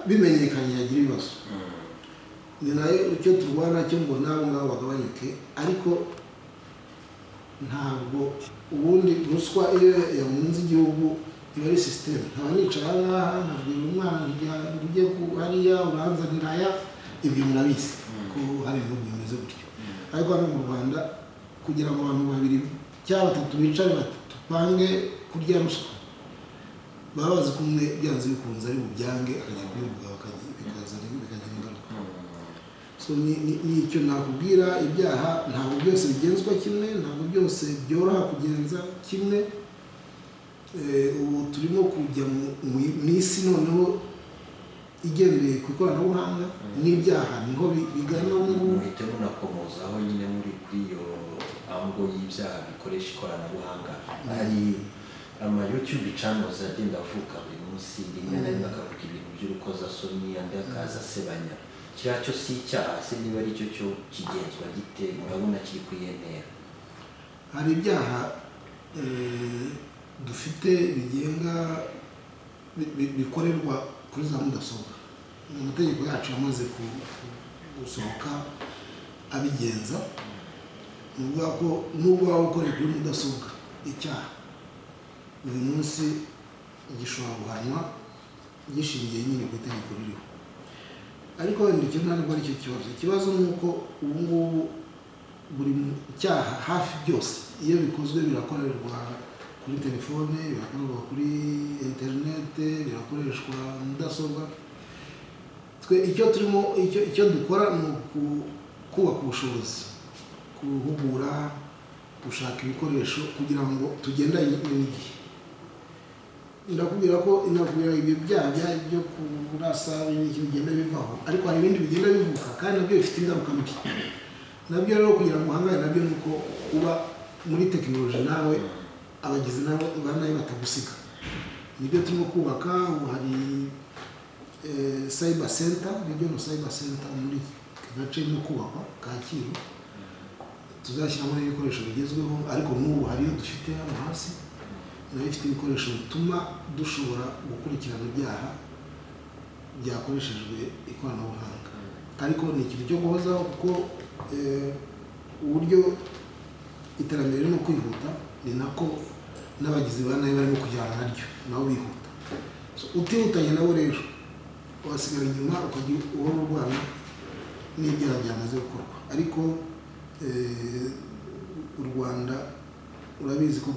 bimenyekanye yagira ibibazo. Ni nayo icyo turwana cyo ngo n'abo ngabo bagabanyuke. Ariko ntabwo ubundi ruswa iyo yamunze igihugu iba ari système. Nkaba nicara aha ngaha nkabwira umwana ngo ujye hariya uranzanira aya, ibyo murabizi ko hari ibihugu bimeze gutyo. Ariko hano mu Rwanda, kugira ngo abantu babiri cyangwa batatu bicare bati: "Tupange kurya ruswa," baba bazi ko umwe byanze bikunze ari bubyange, akajya kubivuga, bikagira ingaruka. So ni icyo nakubwira. Ibyaha ntabwo byose bigenzwa kimwe, ntabwo byose byoroha kugenza kimwe. Ubu turimo kujya mu isi noneho igendeye ku ikoranabuhanga, n'ibyaha niho bigana ubu ngubu. Muhite munakomozaho nyine muri kuri iyo angle y'ibyaha bikoresha ikoranabuhanga. Hari ama YouTube channels agenda avuka buri munsi, rimwe na rimwe akavuga ibintu by'urukozasoni, andi akaza asebanya. Kiriya cyo si icyaha se? Niba ari cyo, cyo kigenzwa gite? Murabona kiri ku iyihe ntera? Hari ibyaha dufite bigenga bikorerwa kuri za mudasobwa. Mu mategeko yacu yamaze gusohoka abigenza, ni ukuvuga ko nubwo waba ukoreye kuri mudasobwa icyaha, uyu munsi gishobora guhanwa gishingiye nyine ku itegeko ririho. Ariko wenda icyo ntabwo ari cyo kibazo. Ikibazo ni uko ubu ngubu Buri cyaha hafi byose iyo bikozwe birakorerwa kuri telefone, birakorerwa kuri interinete, birakoreshwa mudasobwa. Twe icyo turimo, icyo dukora ni kubaka ubushobozi, guhugura, gushaka ibikoresho kugira ngo tugendanye n'igihe. Ndakubwira ko inakubwira ibyo byaha byo kurasa n'iki bigenda bivaho, ariko hari ibindi bigenda bivuka kandi nabyo bifite ingaruka mbi. Nabyo rero kugira ngo uhangane nabyo ni uko uba muri tekinoloji, nawe abagizi ba nabi batagusiga. Nibyo turimo kubaka. Ubu hari cyber center, regional cyber center muri aka gace irimo kubakwa Kacyiru, tuzashyiramo n'ibikoresho bigezweho. Ariko n'ubu hariyo dufite hano hasi, nayo ifite ibikoresho bituma dushobora gukurikirana ibyaha byakoreshejwe ikoranabuhanga. Ariko ni ikintu cyo guhozaho, kuko uburyo iterambere ririmo kwihuta ni nako n'abagizi ba nabi barimo kujyana naryo, nabo bihuta. So, utihutanye nabo rero wasigara inyuma, ukajya uhora urwana n'ibyaha byamaze gukorwa. Ariko u Rwanda urabizi ko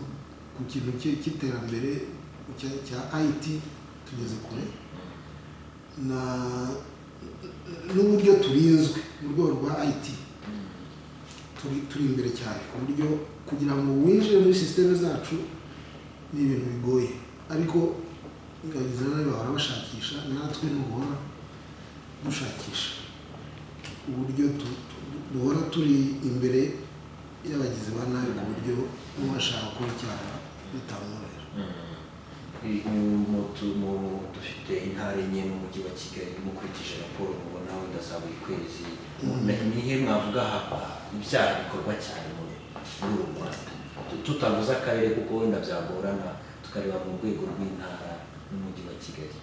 ku kintu cy'iterambere cya IT tugeze kure, na n'uburyo turinzwe mu rwego rwa IT turi imbere cyane, ku buryo kugira ngo winjire muri sisiteme zacu ni ibintu bigoye. Ariko abagizi ba nabi bahora bashakisha, natwe ni uguhora dushakisha uburyo duhora turi imbere y'abagizi ba nabi, ku buryo n'uwashaka gukora icyaha bitamworohera. Dufite intara enye n'umujyi wa Kigali. Mukurikije raporo mubona wenda za buri kwezi, nihe mwavuga ibyaha bikorwa cyane muri uru Rwanda? Tutavuze akarere kuko wenda byagorana, tukareba mu rwego rw'intara n'umujyi wa Kigali.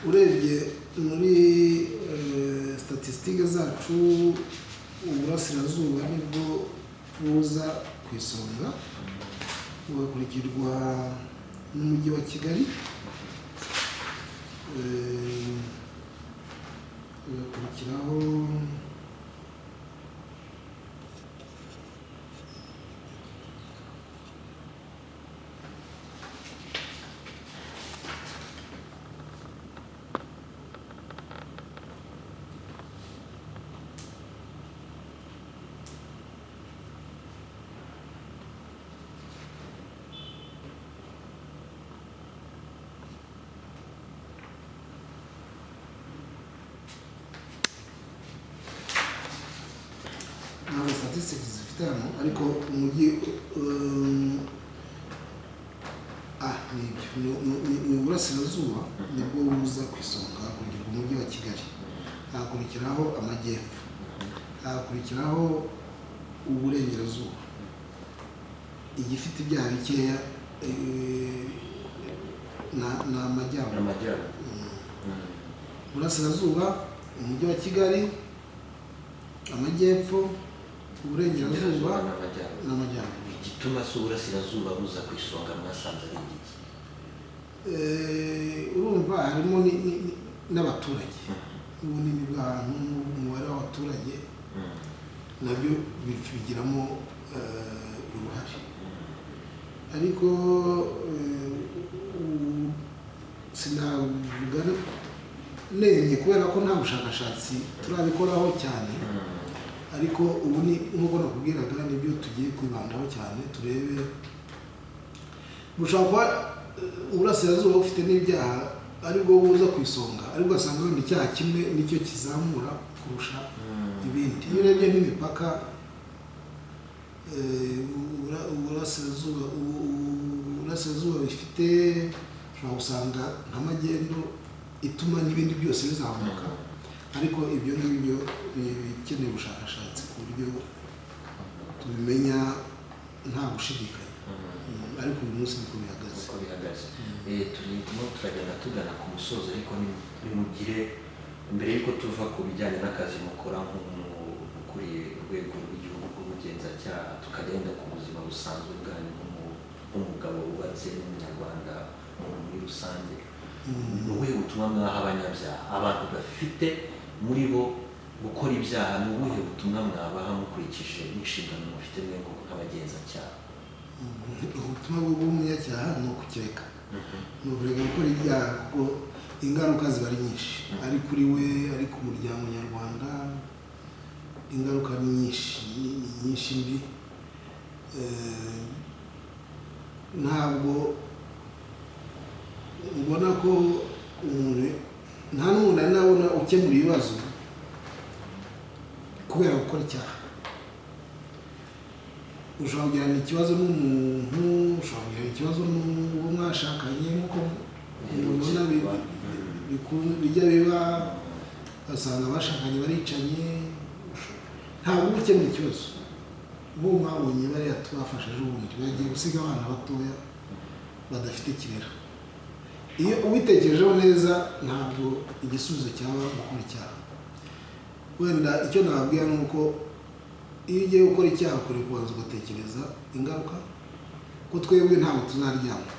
Urebye muri statisitike zacu, uburasirazuba nibwo buza ku isonga, bugakurikirwa n'umujyi wa Kigali, ugakurikiraho ntabwo statistics zifite hano, ariko umujyi ni ibyo. Ni uburasirazuba nibwo buza ku isonga, hakurikirwa umujyi wa Kigali, hakurikiraho amajyepfo, hakurikiraho uburengerazuba. Igifite ibyaha bikeya ni amajyaruguru. Amajyaruguru. Burasirazuba, umujyi wa Kigali, amajyepfo, uburengerazuba n'amajyaruguru. N'amajyaruguru. Igituma si uburasirazuba buza ku isonga mwasanze ari igiki? Urumva harimo n'abaturage, n'ubunini bw'ahantu, n'umubare w'abaturage, nabyo bigiramo uruhare. Ariko sinavuga nemye kubera ko nta bushakashatsi turabikoraho cyane. Ariko ubu ni nk'uko nakubwiraga, nibyo tugiye kwibandaho cyane, turebe. Bushobora kuba uburasirazuba bufite n'ibyaha aribwo buza ku isonga, ariko ugasanga wenda icyaha kimwe nicyo kizamura kurusha ibindi. Iyo urebye n'imipaka, uburasirazuba bifite, ushobora gusanga nka magendu ituma n'ibindi byose bizamuka. Ariko ibyo ngibyo ni ibikeneye ubushakashatsi ku buryo tubimenya nta gushidikanya. Ariko uyu munsi niko bihagaze. Uko bihagaze. Turimo turagenda tugana ku musozo, ariko nimugire mbere y'uko tuva ku bijyanye n'akazi mukora nk'ukuriye urwego rw'igihugu rw'ubugenzacyaha, tukagenda ku buzima busanzwe bwanyu nk'umugabo wubatse n'umunyarwanda muri rusange, ni ubuhe butumwa mwaha abanyabyaha, abantu bafite muri bo Gukora ibyaha, ni ubuhe butumwa mwabaha mukurikije n'inshingano mufite mwe nk'abagenzacyaha? Ubutumwa bw'umunyacyaha ni ukukireka, ni ukureka gukora ibyaha, kuko ingaruka ziba ari nyinshi, ari kuri we, ari ku muryango nyarwanda. Ingaruka ni nyinshi, ni nyinshi mbi. Ntabwo mbona ko umuntu, nta n'umuntu nari nabona ukemura ibibazo kubera gukora icyaha. Ushobora kugirana ikibazo n'umuntu, ushobora kugirana ikibazo n'uwo mwashakanye, nk'uko mubibona bijya biba, ugasanga abashakanye baricanye. Ntabwo uba ukemura ikibazo. Ubu mwabonye bariya twafashe ejo bundi bagiye gusiga abana batoya badafite kirera. Iyo ubitekerejeho neza, ntabwo igisubizo cyaba gukora icyaha. Wenda icyo nababwira ni uko iyo ugiye gukora icyaha ukwiye kubanza ugatekereza ingaruka, ko twebwe ntabwo tuzaryama,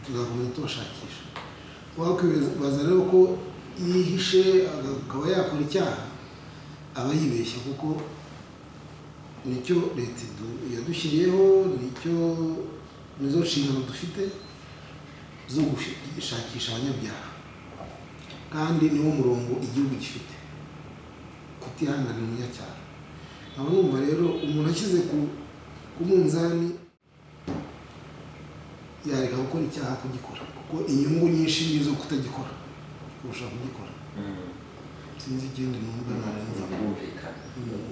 tuzakomeza tubashakisha. Wakwibaza rero ko yihishe akaba yakora icyaha, aba yibeshya, kuko nicyo leta yadushyiriyeho, nicyo nizo nshingano dufite zo gushakisha abanyabyaha, kandi niwo murongo igihugu gifite, kutihanganira umunyacyaha. Nkaba numva rero umuntu ashyize ku munzani yareka gukora icyaha, kugikora, kuko inyungu nyinshi ni izo kutagikora kurusha kugikora. Sinzi ikindi numva narenza. Birumvikana.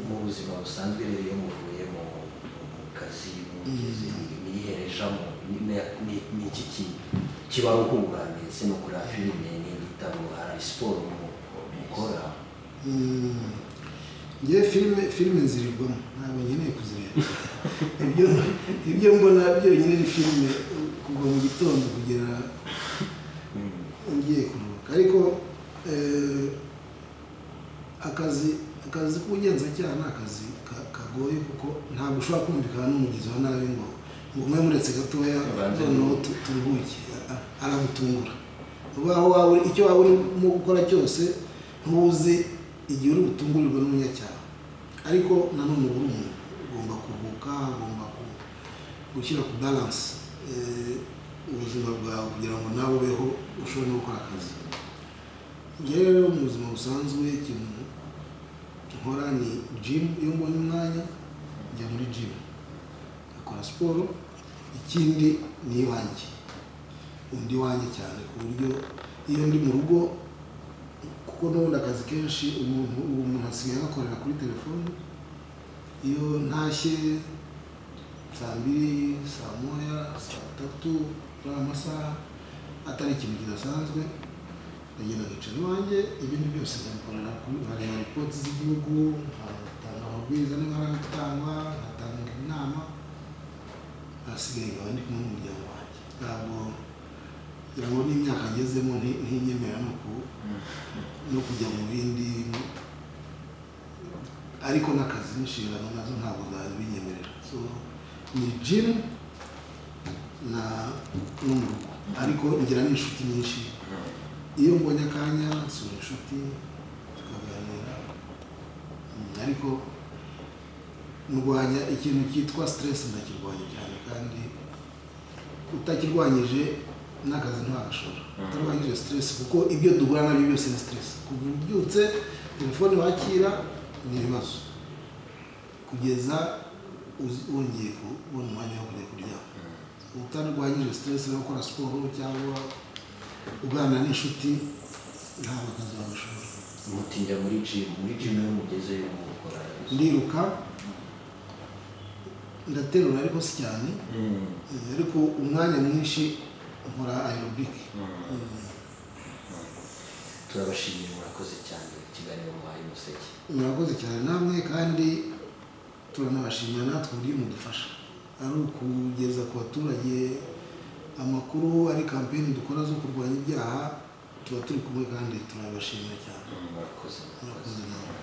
Mu buzima busanzwe rero, iyo muvuye mu kazi mugeze, niyiherejamo, ni iki kibaruhura ndetse no kureba filime n'igitabo? Hari siporo mukora? Njyewe filime nzirirwamo, ntabwo nkeneye kuzireba. Ibyo mbona byonyine ni filime kuva mu gitondo kugera ngiye kuruhuka. Ariko akazi k'ubugenzacyaha ni akazi kagoye, kuko ntabwo ushobora kumvikana n'umugizi wa nabi ngo mwe muretse gatoya Ubanze noneho turuhuke. Aragutungura. Uba aho waba uri, icyo waba urimo gukora cyose, ntuzi igihe uri butungurirwe n'umunyacyaha. Ariko nanone uba uri umuntu ugomba kuruhuka, ugomba gushyira ku balance ubuzima bwawe kugira ngo nawe ubeho, ushobore no gukora akazi. Njyewe rero mu buzima busanzwe ikintu nkora ni gym. Iyo mbonye umwanya njya muri gym ngakora siporo. Ikindi ni iwanjye, undi iwanjye cyane, ku buryo iyo ndi mu rugo, kuko n'ubundi akazi kenshi umuntu ubu umuntu asigaye agakorera kuri telefone, iyo ntashye saa 2, saa 1, saa 3, kuri aya masaha atari ikintu kidasanzwe, ndagenda nkicara iwanjye, ibindi byose nkabikorera nkareba ripoti z'igihugu, nkatanga amabwiriza niba hari ayo gutangwa, nkatanga inama, ahasigaye nkaba ndi kumwe n'umuryango wanjye. Ntabwo ngira ngo n'imyaka ngezemo ntinyemerera no kujya mu bindi, ariko n'akazi n'inshingano nazo ntabwo zabinyemerera. So ni gym na no mu rugo. Ariko ngira n'inshuti nyinshi. Iyo mbonye akanya nsura inshuti tukaganira. Ariko ndwanya ikintu cyitwa stress, ndakirwanya cyane, kandi utakirwanyije n'akazi ntagashobora, utarwanyije stress, kuko ibyo duhura nabyo byose ni stress. Kuva ubyutse, telefone wakira ni ibibazo, kugeza wongeye kubona umwanya wo kujya kuryama. Utarwanyije stress no gukora siporo cyangwa uganira n'inshuti, ntabwo akazi wagashobora. Mutinda muri gym. Muri gym iyo mugezeyo mukora? Ndiruka, ndaterura, ariko si cyane. Ariko umwanya mwinshi nkora aerobic. Turabashimiye, murakoze cyane ikiganiro muhaye Umuseke. Murakoze cyane namwe, kandi turanabashimira natwe uburyo mudufasha, ari ukugeza ku baturage amakuru, ari campaign dukora zo kurwanya ibyaha, tuba turi kumwe kandi turabashimira cyane. Murakoze. Murakoze namwe.